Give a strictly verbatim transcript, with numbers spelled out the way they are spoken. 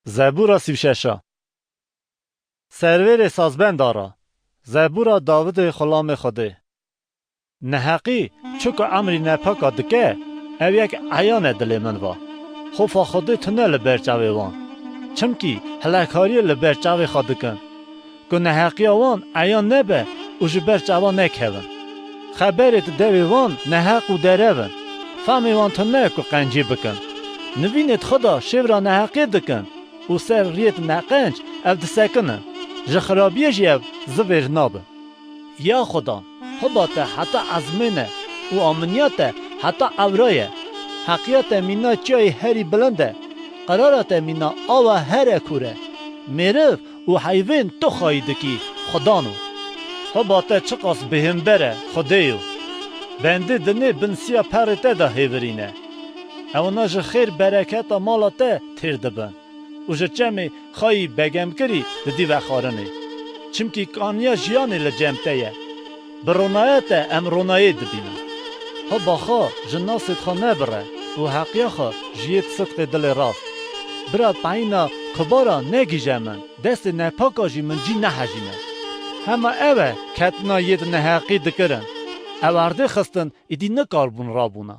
Zebûra sî û şeş a. Servêrê sazbenda ra. Zebûra Dawidê xulamê Xwedê. Neheqî çi ku emrî nepaka dike, ew yek eyan e dilê min va. Xofa Xwedê tune li ber çavê wan. Çimkî hilekariyê li ber çavê xwe dikin. Ku neheqiya wan eyan nebe û ji ber çavan nekevin. Xeberêt devê wan neheq û derev in. Famê wan tune ku qencî bikin. Nivînêt xwe da şêvra neheqê dikin û ser riyêt neqenc ev disekinin. Ji xirabiyê jî ev zivêr nabin. Ya Xudan, hiba te heta ezmên e û aminiya te heta ewra ye. Heqiya te mîna çiyayê herî bilind e. Qerara te mîna awa here kûr e. Mêriv û heyvên tu xayî dikî, Xudan o. Hiba te çiqas bêhember e, Xwedêyo. Bendê dinê bin siya perê te de hêvirîne. Ewna ji xêr bereketa mala te têr dibin û ji çemê xayî begemkirî didî vexwarinê. Çimkî kaniya jiyanê li cem te ye. Bi ronaya te em ronayê dibînin. Hiba xwe ji nasêt xwe nebire û heqiya xwe ji yêt sidqê dilê rast. Bira peyna kubara negîje min, destê nepaka jî min cî nehejîne. Hema ew e ketina yêt neheqî dikirin. Ew erdê xistin îdî nikarbûn rabûna.